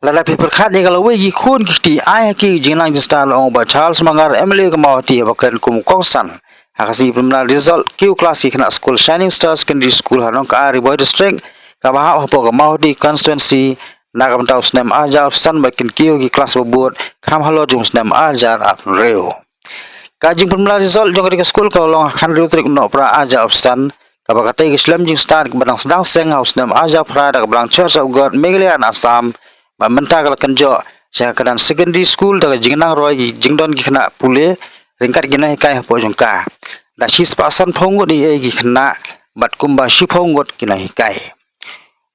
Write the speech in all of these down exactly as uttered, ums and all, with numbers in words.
Lada phi pyrkhat ïa ka lawei ki khun ki kti ai ha ki jingnang jingstad, la ong u Bah Charles Mangar, M L A ka Mawhati, haba kren kum u kongsan ha ka sngi pynbna result kiew klas ki khynnah skul Shining Star Secondary School ha Nongkha, Ri Bhoi District, kaba hap hapoh ka Mawhati constituency na ka bynta u snem ar hajar arphew san, bad kin kiew ki klas ba bud kham halor jong u snem ar hajar arphew hynriew. Ka jingpynbna result jong katei ka skul ka la long ha ka khathynriew tarik u Nohprah ar hajar arphew san, kaba katei ka shlem jingstad kaba dang sdang seng ha u snem ar hajar phra da ka Balang Church of God Meghalaya and Assam, bad mynta ka la kynjoh sha ka kyrdan secondary school da ka jingnang roi ki jingdon ki khynnah pule ryngkat ki nonghikai hapoh jong ka. Da shispah sanphew ngut eiei ki khynnah bad kumba shiphew ngut ki nonghikai.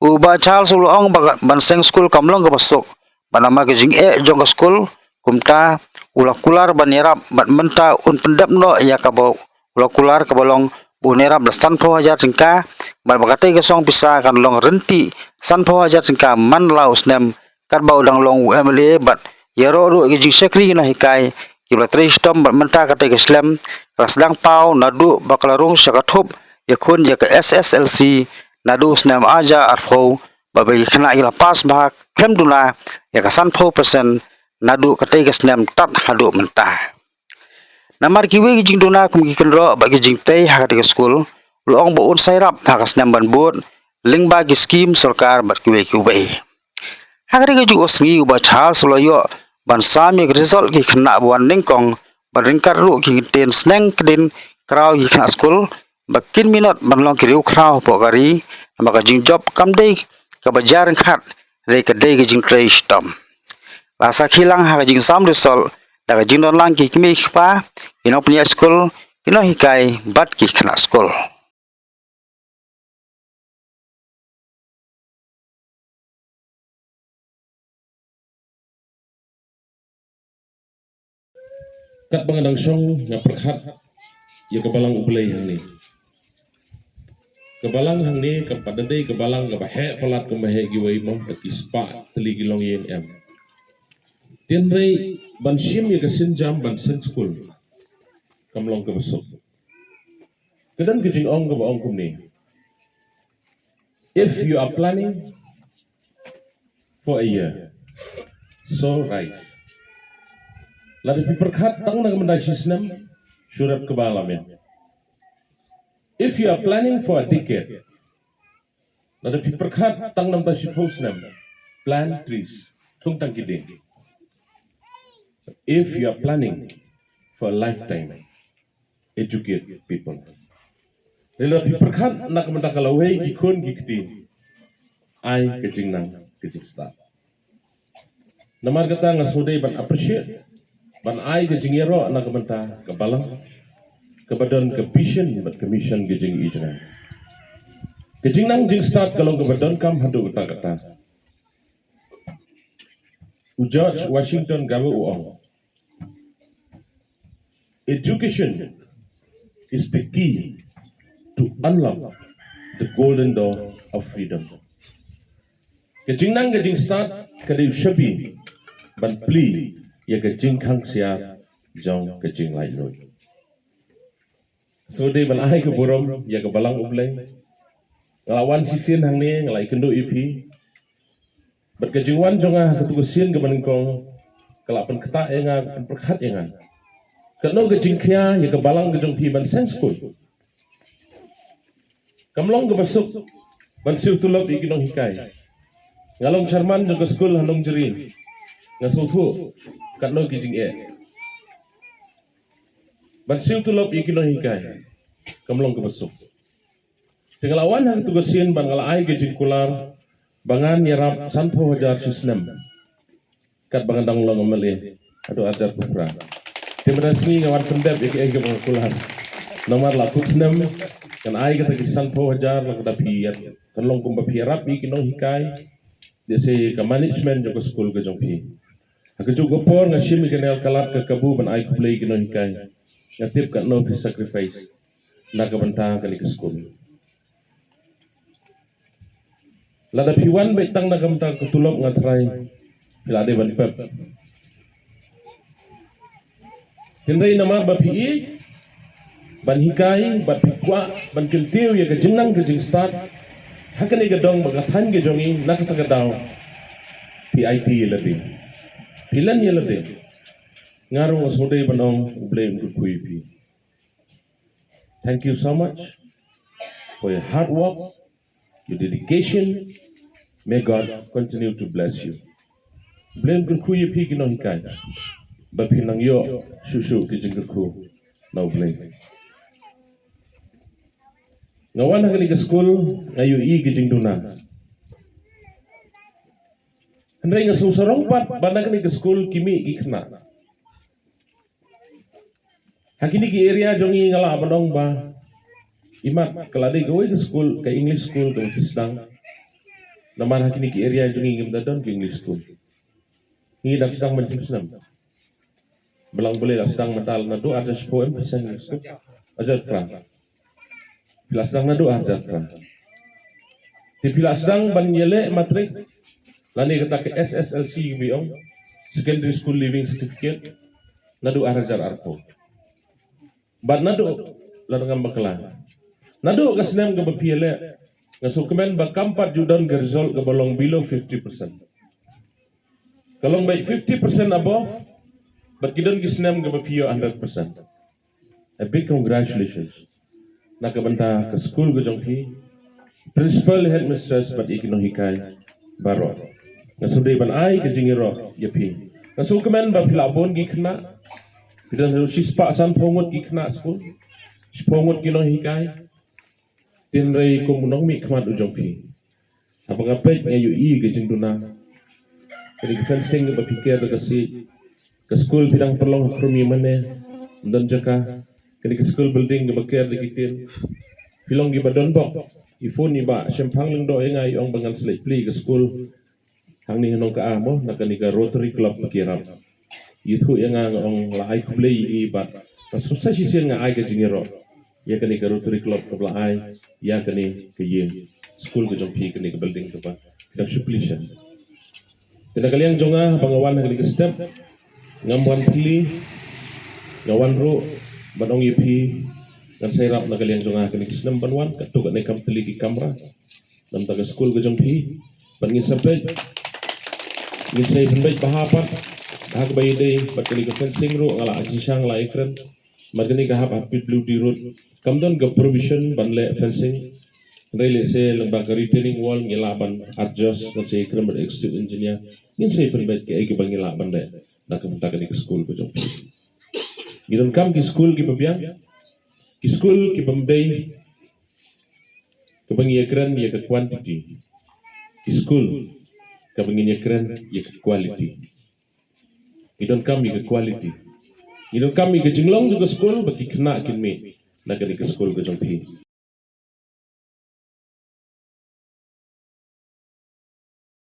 U Bah Charles u la ong ba ban seng skul kam long kaba suk, bad namar ka jingeh jong ka skul, kumta u la kular ban ïarap, bad mynta un pyndep noh ïa kaba u la kular, kaba long ba un ïarap da sanphew hajar tyngka, bad ba katei ka song pisa kan long ryntih sanphew hajar tyngka man la u snem, katba u dang long u M L A, bad ïaroh ruh ïa ki jingshakri ki nonghikai kiba la trei shitom, bad mynta katei ka shlem ka la sdang paw naduh ba ka la rung sha ka thup ïakhun ïa ka S S L C naduh u snem ar hajar arphew, bad ba ki khynnah ki la pass bha khlem duna ïa ka sanphew percent naduh katei ka snem tad haduh mynta. Namar kiwei ki jingduna kum ki kynroh bad ki jingtei ha katei ka skul, u la ong ba un sa ïarap ha ka snem ban bud lyngba ki skim sorkar bad kiwei kiwei. Ha katei kajuh ka sngi u Bah Charles u la ïoh ban sam ïa ka result ki khynnah ba wan nyngkong, bad ryngkat ruh ki kyntien sneng kdin kraw ki khynnah skul, ba kin minot ban long ki riewkhraw hapoh ka ri, namar ka jingjop kam dei kaba jia ryngkat, hynrei ka dei ka jingtrei shitom. La sakhi lang ha ka jingsam result da ka jingdon lang ki kmie ki kpa, ki nongpynïaid skul, ki nonghikai bad ki khynnah skul. Katba nga dang shong nga pyrkhat ïa ka Balang U Blei hangne. Ka Balang hangne kam pat dei ka Balang kaba heh palat kumba heh kiwei mo, da ki spah tylli ki longïing, em. Hynrei ban shim ïa ka sienjam ban seng skul kam long kaba suk. Ka don ka jingong kaba ong kumne: If you are planning for a year, sow rice. Lada phi pyrkhat tang na ka bynta shi snem, shu rep kaba la miet. If you are planning for a decade, lada phi pyrkhat tang na ka bynta shiphew snem, plant trees, thung tang ki dieng. If you are planning for a lifetime, educate people. Lada phi pyrkhat na ka bynta ka lawei ki khun ki kti, ai ka jingnang ka jingstad. Namar kata nga sngewdei ban appreciate, ban ai ka jingïaroh na ka bynta ka Balang kaba don ka vision bad ka mission ka jingïohi jong nga. Ka jingnang jingstad ka long kaba donkam haduh katta katta. U George Washington Garvey u ong, education is the key to unlock the golden door of freedom. Ka jingnang ka jingstad ka dei u shabi ban plie ïa ka jingkhang ksiar jong ka jinglaitluid. Sngewdei ban ai ka burom ïa ka Balang U Blei. Nga la wan shisien hangne, nga la ïakynduh ïa phi. Bad ka jingwan jong nga ha katu ka sien kaba nyngkong ka la pynktah ïa nga, pynpyrkhat ïa nga katno ka jingkhia ïa ka Balang ka jong phi ban seng skul. Kam long kaba suk ban siew tulop ïa ki nonghikai. Nga long chairman jong ka skul ha Nongjri, nga sngewthuh katno ki jingeh ban siew tulop ïa ki nonghikai. Kam long kaba suk. Te nga la wan ha katu ka sien bad nga la ai ka jingkular ba ngan ïarap sanphew hajar shi snem katba nga dang long M L A haduh ar hajar arphew phra. Te mynta sngi nga wan pyndep ïa kaei kaba nga kular. Namar la kut snem ngan ai kata ki sanphew hajar, la kata phi ïa, kan long kumba phi ïarap ïa ki nonghikai, lehse ka management jong ka skul ka jong phi. Ha kajuh ka por nga shim ïa ka Nehal Club ka kabu ban ai khublei ïa ki nonghikai. Nga tip katno phi sacrifice na ka bynta kane ka skul. Lada phi wan beit tang na ka bynta ka tulop, nga tharai phi la dei ban pep. Hynrei namar ba phi ïeit ban hikai bad phi kwah ban kyntiew ïa ka jingnang ka jingstad ha kane ka dong bad ka thaiñ ka jong ngi, na kata ka daw phi Phi aiti ïa lade, phi len ïa lade. Nga ruh nga sngewdei ban ong U Blei un kyrkhu ïa phi. Thank you so much for your hard work, your dedication. May God continue to bless you. U Blei un kyrkhu ïa phi ki nonghikai ba phin nang ïoh shuh shuh ki jingkyrkhu na U Blei. Nga wan ha kane ka skul, nga ïohi ki jingduna. Hynrei nga sngewsarong pat ba na kane ka skul ki mih ki khynnah. Ha kine ki area jong ngi nga lah ban ong ba imat ka la dei kawei ka skul, ka English school kaba phi sdang. Namar ha kine ki area jong ngi ngim da don ki English school. Ngi dang sdang ban jingpynsngew. Balang bale la sdang mynta naduh arjar shiphew em phi sdang English school. Arjar phra. Phi la sdang naduh arjar phra. Te phi la sdang ban ïaleh matrik lane kata ka S S L C ba ong, Secondary School Leaving Certificate, naduh arjar arphew. Bad naduh, lada ngam bakla, naduh ka snem kaba phi ïaleh, nga sngewkmen ba kam pat ju don ka result kaba long below fifty percent. Ka long beit fifty percent above, bad ki don ki snem kaba phi ïoh hundred percent. A big congratulations na ka bynta ka skul ka jong phi, principal, headmistress bad ïa ki nonghikai baroh. Nga sngewdei ban ai ka jingïaroh ïa phi. Nga sngewkmen ba phi la bun ki khynnah, phi don haduh shispah sanphew ngut ki khynnah skul, shiphew ngut ki nonghikai. Hynrei kum u nongmihkhmat u jong phi, haba nga peit nga ïohi ka jingduna. Kane ka fencing kaba phi ker da ka siej, ka skul phi dang pynlong ha khrum ïa mane, ym don jaka. Kane ka skul building kaba ker da ki tin, phi long kiba don bok. I phone i Bah Shemphang Lyngdoh ïa nga, i ong ba ngan sleh plie ka skul. Hangne ha Nongkha mo, na kane ka Rotary Club ba ki ïarap. I thuh ïa nga, nga ong la ai khublei ïa i bad ka shisien nga ai ka jingïaroh ïa kane ka Rotary Club kaba la ai ïa kane ka ïing skul ka jong phi, kane ka building kaba dang shu plie shen. Te na ka liang jong nga, haba nga wan ha kane ka step, ngam wan thylli, nga wan ruh ban ong ïa phi, ngan sa ïarap na ka liang jong nga ha kane ka snem ban wan, katto katne kam thylli ki kamra na bynta ka skul ka jong phi. Bad ngin sa peit, ngin sa ïa pynbeit bha pat ha kaba ïadei bad kane ka fencing ruh, nga la jingshisha la ïakren. Bad kane ka hap ha P W D road kam don ka provision ban leh fencing. Hynrei lehse lyngba ka retaining wall ngi lah ban adjust, ngan sa ïakren bad executive engineer, ngin sa ïa pynbeit kaei kaba ngi lah ban leh na ka bynta kane ka skul ka jong phi. Ngi donkam ki skul kiba biang, ki skul kiba ym dei kaba ngi ïakren ïa ka quantity, ki skul kaba ngin ïakren ïa ka quality. Ngi donkam ïa ka quality. Ngi donkam ïa ka jinglong jong ka skul ba ki khynnah kin mih na kane ka skul ka jong phi.